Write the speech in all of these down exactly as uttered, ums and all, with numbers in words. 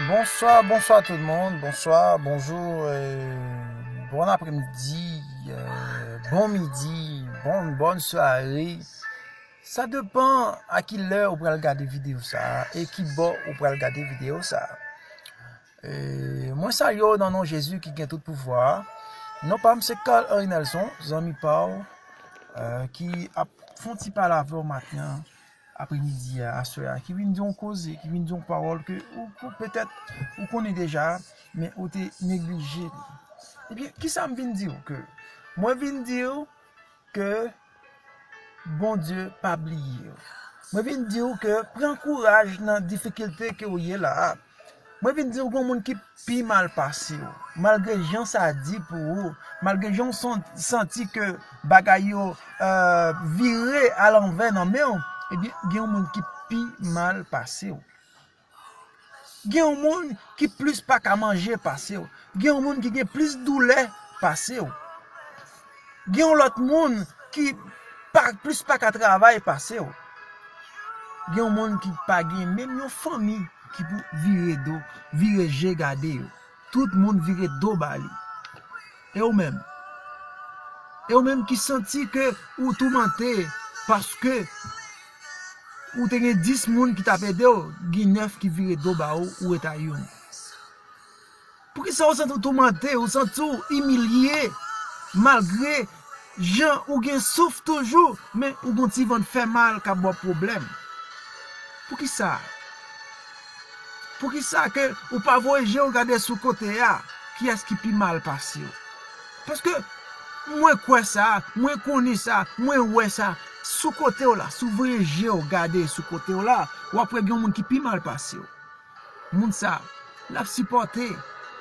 Bonsoir, bonsoir tout le monde. Bonsoir, bonjour, euh, bon après-midi, euh, bon midi, bon, bonne soirée. Sa depan a ki lè ou pral gade videyo sa a e ki bò ou pral gade videyo sa a. E, mwen salye w nan non Jezi ki gen tout pouvwa a. Non pa m se Carl Henry Nelson, zanmi pa w, e, ki ap fè yon ti pale avè w maten an, apremidi a, aswè a, ki vin di yon koze, ki vin di yon pawòl ke ou, ou petèt ou konnen deja, men ou te neglije li. Ebyen, kisa m vin di w ke? Mwen vin di w ke Bondye pa bliye w. Mwen vin di w ke pran kouraj nan difikilte ke w ye la a. Mwen vin di w gen yon moun ki pi mal pase w. Malgre jan sa di pou ou, malgre jan w son- santi ke bagay yo, e, vire alanvè nan men w, ebyen, gen yon moun ki pi mal pase w. Gen yon moun ki plis pa ka manje pase w. Gen yon moun ki gen plis doulè pase w. Gen yon lòt moun ki pa, plis pa ka travay pase w. Gen yon moun ki pa gen menm yon fanmi ki pou vire do, vire je gade yo. Tout moun vire do ba li. E ou menm? E ou menm ki santi ke ou toumante paske ou te gen dis moun ki t ap ede w, gen nèf ki vire do ba ou, ou ret a youn. Poukisa ou santi w toumante, ou santi w imilye, malgre jan ou gen souf toujou, men ou gon ti vant fè mal k ap ba w pwoblèm? Poukisa? Poukisa ke ou pa voye je w gade sou kote a? Kiyès ki pi mal pase w? Paske mwen kwè sa, mwen konnen sa, mwen wè sa. Sou kote w la, si w voye je w gade sou kote w la, w ap wè gen yon moun ki pi mal pase w. Moun sa, l ap sipòte.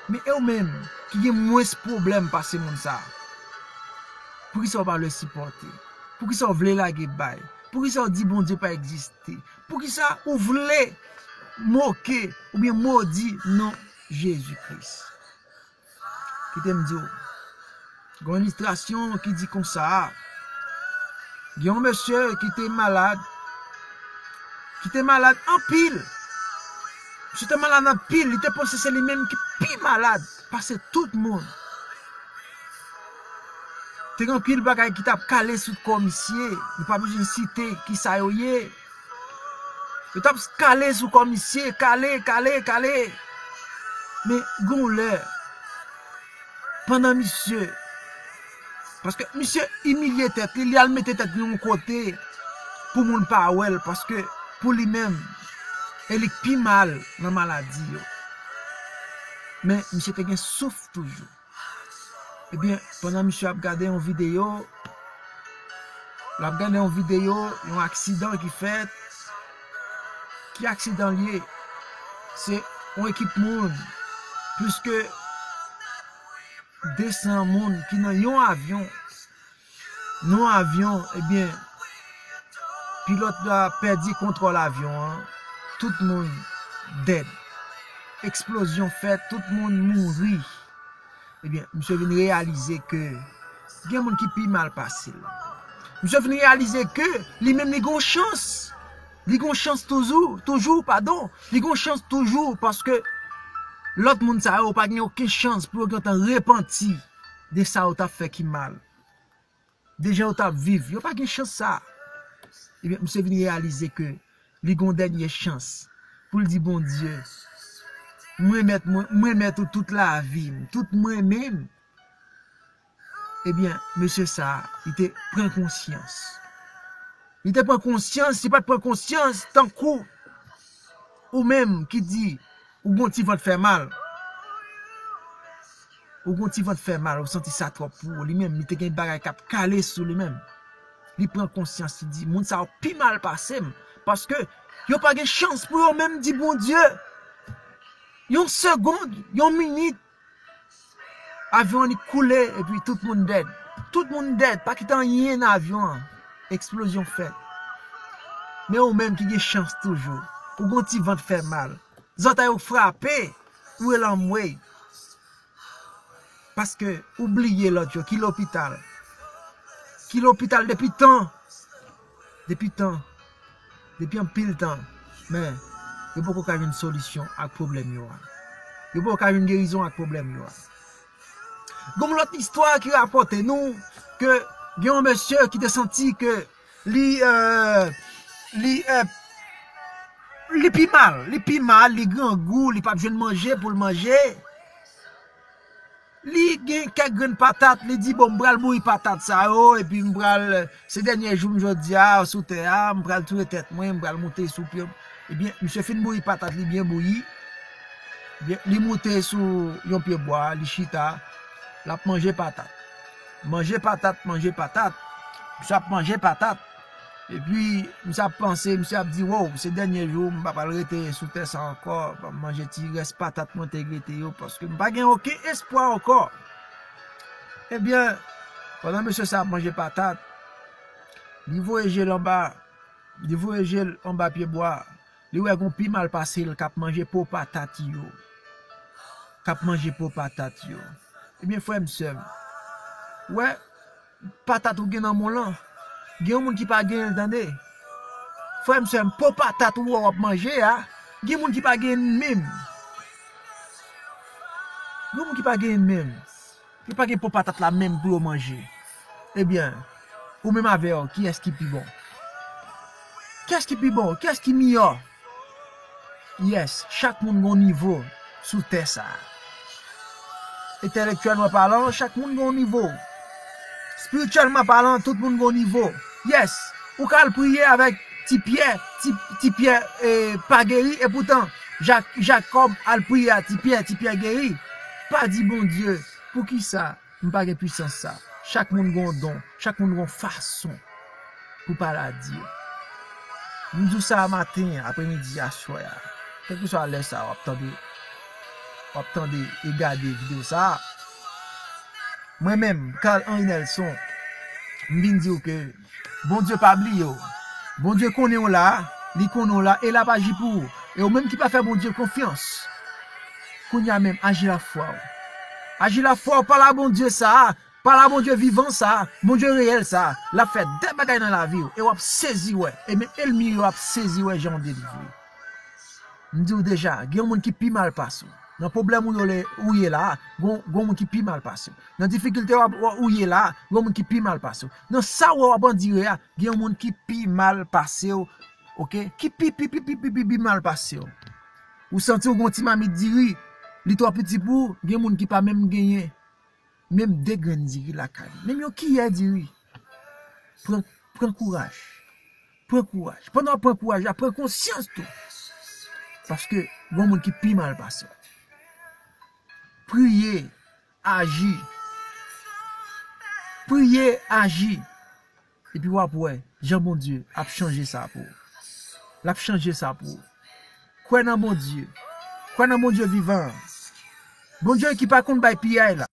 Men e w menm ki gen mwens pwoblèm pase moun sa? Poukisa w pa vle sipòte? Poukisa w vle lage bay? Poukisa w di Bondye pa egziste? Poukisa ou vle moke oubyen modi non Jezi Kris? Kite m di w, gen yon ilistrasyon ki di konsa, gen yon mesye ki te malad, ki te malad anpil. Misye te malad anpil, li te panse se li menm ki pi malad pase tout moun. Te gen anpil bagay ki t ap kale sou kò misye, nou pa bezwen site kisa yo ye. Yo t ap kale sou kò misye, kale, kale, kale. Men gen yon lè, pandan misye, paske misye imilye tèt li, li al mete tèt li yon kote pou moun pa wè l, paske pou li menm, e li k pi mal nan maladi yo. Men misye te gen souf toujou. Ebyen, pandan misye ap gade yon videyo, l ap gade yon videyo, yon aksidan ki fèt. Ki aksidan l ye? Se yon ekip moun, plis ke de san moun ki nan yon avyon. Nan yon avyon, ebyen, pilòt la pèdi kontwòl avyon an, tout moun dèd. Eksplozyon fèt, tout moun mouri. Ebyen, misye vin reyalize ke gen moun ki pi mal pase l. Misye vin reyalize ke li menm li gon chans. Li gon chans toujou, toujou, padon. Li gon chans toujou paske lòt moun sa yo pa gen okenn chans pou yo gentan repanti de sa yo t ap fè ki mal. De jan yo t ap viv, yo pa gen chans sa. Ebyen, misye vin reyalize ke li gon dènye chans pou l di Bondye, mwen mèt mwen, mwen mèt ou tout lavi m, tout mwen menm. Ebyen, mesye sa, li te pran konsyans. Li te pran konsyans, li pa t pran konsyans tankou ou menm ki di ou gon ti vant fè mal. Ou gon ti vant fè mal, ou santi sa twòp pou ou. Li menm, li te gen bagay k ap kale sou li menm. Li pran konsyans, li di, moun sa yo pi mal pase m. Paske yo pa gen chans pou yo menm di Bondye. Yon segonn, yon minit, avyon an li koule epi tout moun dèd. Tout moun dèd, pa kite anyen nan avyon an. Eksplozyon fèt. Men ou menm ki gen chans toujou, ou gon ti vant fè mal. Zòtèy ou frape, ou rele anmwey. Paske ou bliye lòt yo ki lopital. Ki lopital depi tan. Depi tan. Depi anpil tan. Men, Yo poko ka jwenn solisyon ak pwoblèm yo a. Yo poko ka jwenn gerizon ak pwoblèm yo a. Gon lòt istwa ki rapòte nou ke gen yon mesye ki te santi ke li, euh, li, euh, li pi mal, li pi mal, li grangou, li p ap jwenn manje pou l manje. Li gen kèk grenn patat, li di, "Bon, m pral bouyi patat sa yo, epi m pral, se dènye jou m jodi a sou tè a, m pral touye tèt mwen, m pral moute sou pye." Ebyen, misye fin bouyi patat li byen bouyi. Ebyen, li moute sou yon pye bwa, li chita, l ap manje patat. Manje patat, manje patat. Misye ap manje patat. Epi, misye ap panse, misye ap di, "Wow, se dènye jou, m pa pral rete sou tè sa ankò, m ap manje ti rès patat mwen te rete yo, paske m pa gen okenn espwa ankò." Ebyen, pandan mesye sa ap manje patat, li voye je l anba, li voye je l anba pye bwa, li wè gon pi mal pase l k ap manje po patat yo. K ap manje po patat yo. Ebyen, frè m, sè m, wè, patat ou gen nan men w lan, gen yon moun ki pa genyen l, tande. Frè m, sè m, po patat ou wè w ap manje a, gen moun ki pa genyen l menm. Gen moun ki pa genyen l menm. Yo pa gen po patat la menm pou yo manje. Ebyen, ou menm avè yo, kiyès ki pi bon? Kiyès ki pi bon? Kiyès ki miyò? Yes, chak moun gon nivo sou tè sa a. Entèlektyèlman palan, chak moun gon nivo. Espirityèlman palan, tout moun gon nivo. Yes, ou ka al priye avèk ti Pyè, ti, ti Pyè, eh, pa geri, epoutan, Jak, Jakòb al priye a ti Pyè, ti Pyè geri. Pa di Bondye, poukisa m pa gen pwisans sa? Chak moun gon don, chak moun gon fason pou pale a Dye. M di w sa maten, apremidi, aswè a. Kèlkeswa lè sa w ap tande, w ap tande e gade videyo sa a. Mwen menm, Carl Henry Nelson, m vin di w ke Bondye pa bliye w. Bondye konnen w la, li konnen w la, e l ap aji pou ou. E ou menm ki pa fè Bondye konfyans, kounye a menm, aji lafwa w. Aji lafwa w, pale a Bondye sa a, pale a Bondye vivan sa a, Bondye reyèl sa a, l ap fè de bagay nan lavi w, e w ap sezi wè, e menm ènmi yo ap sezi wè jan w delivre. M di w deja, gen yon moun ki pi mal pase w. Nan pwoblèm ou yo le, ou ye la a, gon, gon moun ki pi mal pase w. Nan difikilte w ap, ou ye la a, gon moun ki pi mal pase w. Nan sa w wè w ap andire a, gen yon moun ki pi mal pase w, oke? Ki pi, pi, pi, pi, pi, pi, pi mal pase w. Ou santi w gon ti mamit diri, li twò piti pou ou, gen moun ki pa menm genyen menm de grenn diri lakay li. Menm yon kiyè diri. Pran, pran kouraj. Pran kouraj. Pandan w pran kouraj la, pran konsyans tou. Paske gon moun ki pi mal pase w. Priye, aji. Priye, aji. Epi w ap wè jan Bondye ap chanje sa pou ou. L ap chanje sa pou ou. Kwè nan Bondye. Kwè nan Bondye vivan an. Bondye ki pa konn bay piyay la.